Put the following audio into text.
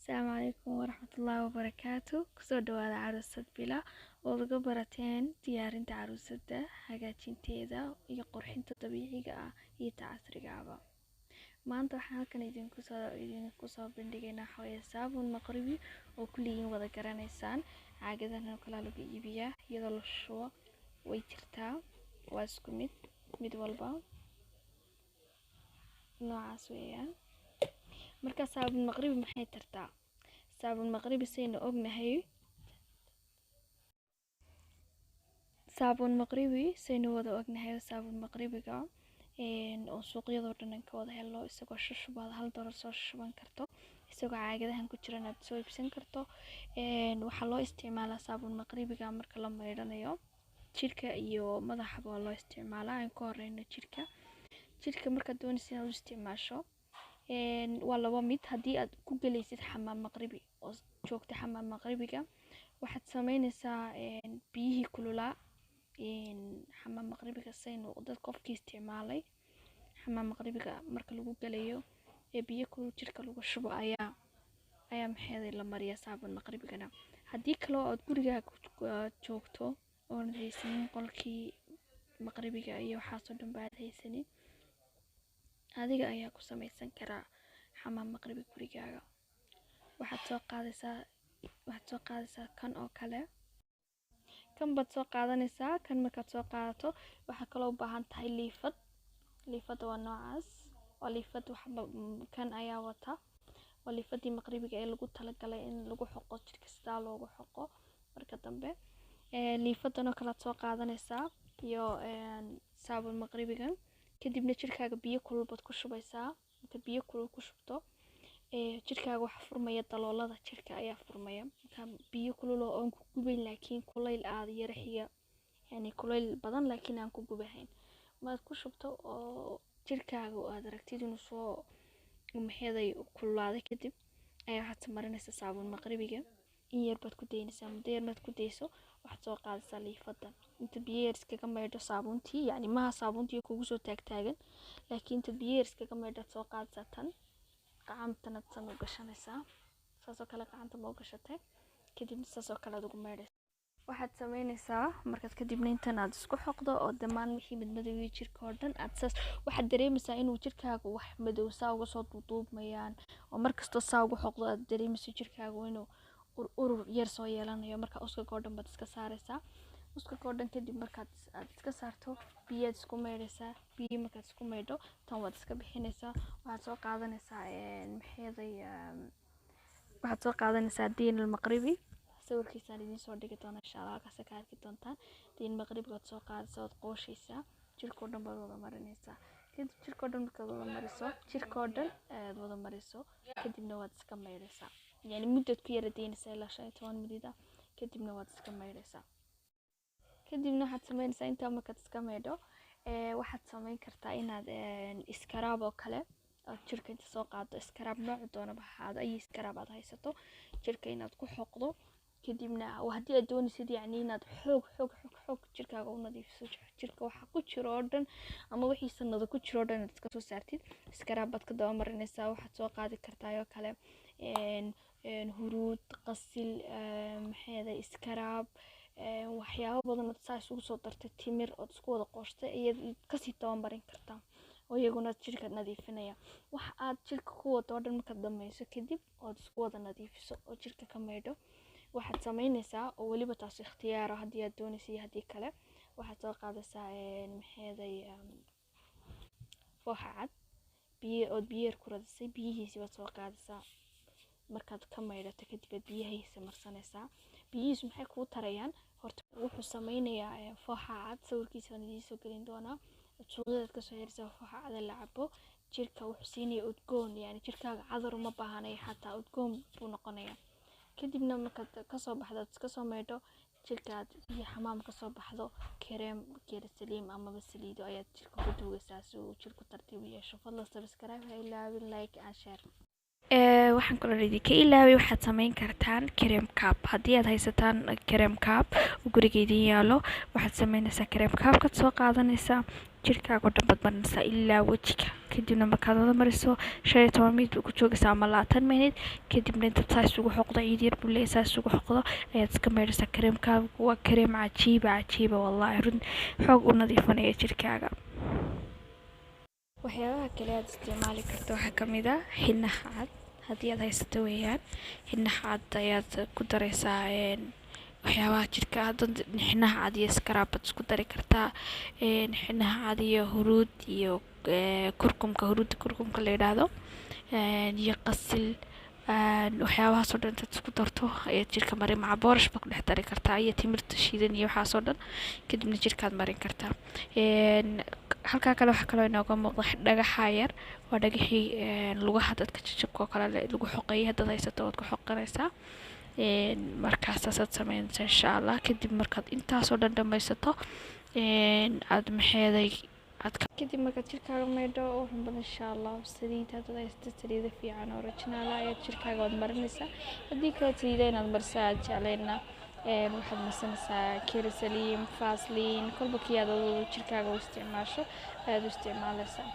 Asalaamu calaykum waraxmatullaahi wabarakaatu. Kusoo dhawaada Caruusad Bila oo uga barateen diyaarinta caruusada, hagaajinteeda iyo qurxinta dabiiciga ah iyo ta casriga ahba. Maanta waxaan halkan idinku soo bandhigaynaa waxaa weeye saabuun maqribi oo kulligiin wada garanaysaan. Caagadan oo kale lagu iibiyaa, iyadoo la shubo way jirtaa. Waa isku mid, mid walba noocaas weeyaan. Marka saabuun maqribi maxay tartaa? Saabuun maqribi saynu ognahay, saabuun maqribi saynu wada ognahay, saabuun maqribiga oo suuqyadoo dhan ka wada helo, isagoo shushubaad $1 soo shuban karto, isagoo caagadahan ku jiran aad soo iibsan karto. Waxaa loo isticmaalaa saabuun maqribiga marka la maydhanayo jirka iyo madaxaba waa loo isticmaalaa. Aan ka horeyno jirka. Jirka markaad doonaysa inaad u isticmaasho waa laba mid. Haddii aad ku gelaysid xamaam maqribi oo joogto xamaam maqribiga, waxaad sameynaysaa biyihii kululaa xamaam maqribiga. Saynu dad qofkii isticmaalay xamaam maqribiga, marka lagu gelayo ee biyo kulul jirka lagu shubo ayaa maxeeday la mariyaa saabuun maqribigana. Haddii kale oo aad gurigaaga joogto oonad haysanin qolkii maqribiga iyo waxaasoo dhan ba aad haysanin, adiga ayaa ku sameysan karaa xamaam maqribi gurigaaga. Waxaad soo qaadaysaa kan oo kale, kan baad soo qaadanaysaa. Kan markaad soo qaadato, waxaa kaloo u baahan tahay liifad. Liifadda waa noocaas, waa liifad waxba kan ayaa wata. Waa liifadii maqribiga ee lagu talagalay in lagu xoqo jirka, sidaa loogu xoqo. Marka dambe liifadan oo kale aad soo qaadanaysaa iyo saabuun maqribigan. Kadibna jirkaaga biyo kulul baad ku shubaysaa. Marka biyo kulul ku shubto, jirkaaga waxa furmaya, daloolada jirka ayaa furmaya. Marka biyo kulul oo aan ku gubayn, laakiin kulayl aad yara xiga, yani kulayl badan laakiin aan ku gubahayn maad ku shubto oo jirkaaga aad aragtid inuu soo maxeeday kululaaday, kadib ayaa waxaad marinaysaa saabuun maqribiga. In yar baad ku daynaysaa. Muddo yar maad ku dayso, waxaad soo qaadaysaa liifada. Inta biyo yar iskaga maydho saabuuntii, yani maha saabuuntii kugu soo taagtaagan, laakiin inta biyo yar iskaga maydho soo qaadaysaa tan, gacantanaad san u gashanaysaa. Saasoo kale gacanta ma u gashatay, kadibna saasoo kale aad ugu maydhaysaa. Waxaad sameynaysaa markaad kadibna intan aad isku xoqdo oo dhammaan wixii madmadowgii jirka oo dhan aad saas, waxaad dareemaysaa inuu jirkaaga wax madow saa uga soo duuduubmayaan, oo markastoo saa ugu xoqdo aad dareemayso jirkaagu inuu urur yar soo yeelanayo. Marka uskaga oo dhan baad iska saaraysaa. Uskaga oo dhan kadib markaad aad iska saarto, biyaad isku maydhaysaa. Biyo markaad isku maydho, tan waad iska bixinaysaa. Waxaad soo qaadanaysaa maxeeday, waxaad soo qaadanaysaa diin almaqribi. Sawirkiisaan idiin soo dhigi doona insha Allah, halkaas ka arki doontaan. Diin maqribigaad soo qaadaysaa, waad qooshaysaa, jirkoo dhan baad wada marinaysaa. Kadib jirkoo dhan markaad wada mariso, jirkoo dhan aad wada mariso, kadibna waad iska maydhaysaa. Yani muddaad ku yara daynaysaa ilaa 15 minute ah, kadibna waad iska maydhaysaa. Kadibna waxaad sameynaysaa, intaa markaad iska maydho, waxaad sameyn kartaa inaad scrub oo kale aad jirka inta soo qaado, scrub noocu doonaba ha ahaado, ay scrub aad haysato, jirka inaad ku xoqdo. Kadibna haddii aad doonaysid yacni inaad xoog xoog xoog xoog jirkaaga u nadiifiso, jirka waxa ku jiro oo dhan ama wixii sanado ku jiro oo dhan inaad iska soo saartid, scrub baad ka daba marinaysaa. Waxaad soo qaadi kartaa oo kale huruud, qasil, maxay scrub, waxyaabo badan ood saa isugu soo dartay, timir ood isku wada qooshtay ayaad kasii dabamarin kartaa oo iyaguna jirka nadiifinaya. Wax aad jirka ku wado oo dhan markaad dhameyso kadib ood isku wada nadiifiso oo jirka ka maydho, waxaad sameynaysaa, oo weliba taas ikhtiyaara haddii aad doonaysa iyo haddii kale, waxaad soo qaadaysaa maxeeday fooxa cad, biyo ood biyo yar ku radisay. Biyihiisi baad soo qaadaysaa. Markaad ka maydhato kadib aad biyahiisa marsanaysaa. Biyihiisu maxay kuu tarayaan? Horta wuxuu sameynayaa fooxa cad, sawirkiisa waan idiin soo gelin doonaa, suuqyadaad kasoo helaysaa. Fooxa cad la cabo jirka wuxuu siinaya udgoon, yani jirkaaga cadar uma baahanaya, xataa udgoon buu noqonaya. Kadibna markaad kasoo baxdo, aad iska soo maydho jirkaad iyo xamaam kasoo baxdo, kareem saliim amaba saliido ayaad jirka ku duugaysaa si uu jirku tartiib u yeesho. Fadlan subscribe ha ilaawin, like and share. Waxaan kaloo idinka ilaaway, waxaad sameyn kartaan cream cup. Haddii aad haysataan cream cup oo guriga idin yaalo, waxaad sameynaysaa cream cupkaad soo qaadanaysaa, jirkaaga oo dhan baad marinaysaa ilaa wejiga. Kadibna markaad wada mariso, 15 minute buu ku joogaysaa ama 20 minute. Kadibna intaad saa isugu xoqdo, ciid yar buu leeyahay, saa isugu xoqdo ayaad iska maydhaysaa. Cream cupku waa cream cajiiba cajiiba, wallahi run, xoog u nadiifinaya jirkaaga. Waxyaabaha kale aad isticmaali karto waxaa kamid ah xinaha cad, haddii aad haysato weeyaan. Xinaha cad ayaad ku dareysaa waxyaabaha jirka. Hadda xinaha cad iyo scrub baad isku dari kartaa, xinaha cad iyo huruud iyo kurkumka, huruudda kurkumka la yidhaahdo, iyo qasil. Waxyaabahaas oo dhan intaad isku darto ayaad jirka marin. Maca boorash baad ku dhex dari kartaa iyo timirta shiidan iyo waxaas oo dhan, kadibna jirkaad marin kartaa. Halkaa kale waxaa kaloo inooga muuqda dhagaxa yar, waa dhagaxii lugaha dadka jajabka oo kale lagu xoqeeyay. Haddaad haysato waad ku xoqanaysaa. Markaas saasaad sameynaysaa, insha Allah. Kadib markaad intaasoo dhan dhamaysato, aad maxeeday aad kadib markaad jirkaaga maydho waxan badan, insha Allah, saliid haddaad haysato, saliida fiican oo original ah ayaad jirkaaga waad marinaysaa. Haddii kale saliida inaad marisaa aad jeclayna, waxaad marsanaysaa Kerasaliin, Vaseline, kolba kii aad adigu jirkaaga u isticmaasho ayaad u isticmaalaysaa.